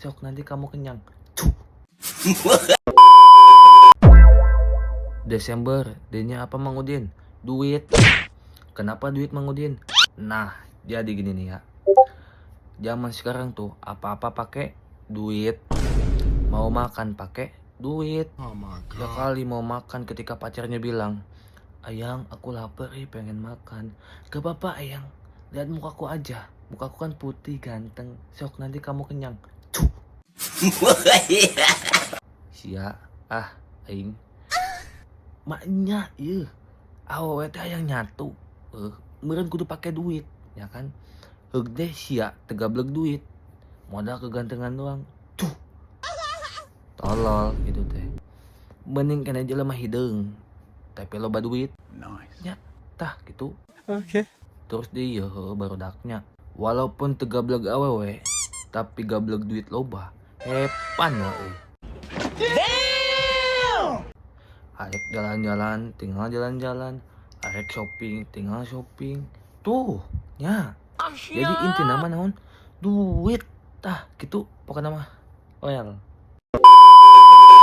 Sok, nanti kamu kenyang. Cuh. Desember, D-nya apa, Mang Udin? Duit. Kenapa duit, Mang Udin? Nah, jadi gini nih ya. Zaman sekarang tuh apa-apa pakai duit. Mau makan pakai duit. Oh my Ya God. kali mau makan ketika pacarnya bilang, "Ayang, aku lapar ih, pengen makan." "Gak apa-apa, Ayang, lihat mukaku aja. Mukaku kan putih, ganteng. Sok, nanti kamu kenyang." Cuh. Sia, ah, aing. Maknya, iya. Awewe teh hayang nyatu. Meureun kudu pake duit, ya kan? Heug deh sia teu gableg duit. Modal kegantengan doang. Tuh. Tolol gitu teh. Mending keneh jelema hideung, tapi loba duit. Nice. Ya, tah gitu. Oke. Terus dia heuh barudaknya. Walaupun teu gableg awewe, tapi gableg duit loba. Hepan lah euy. Arek jalan-jalan, tinggal jalan-jalan. Arek shopping, tinggal shopping. Tuh, nya. Jadi intina mah naon? Duit. Tah, gitu pokoknya mah. Well.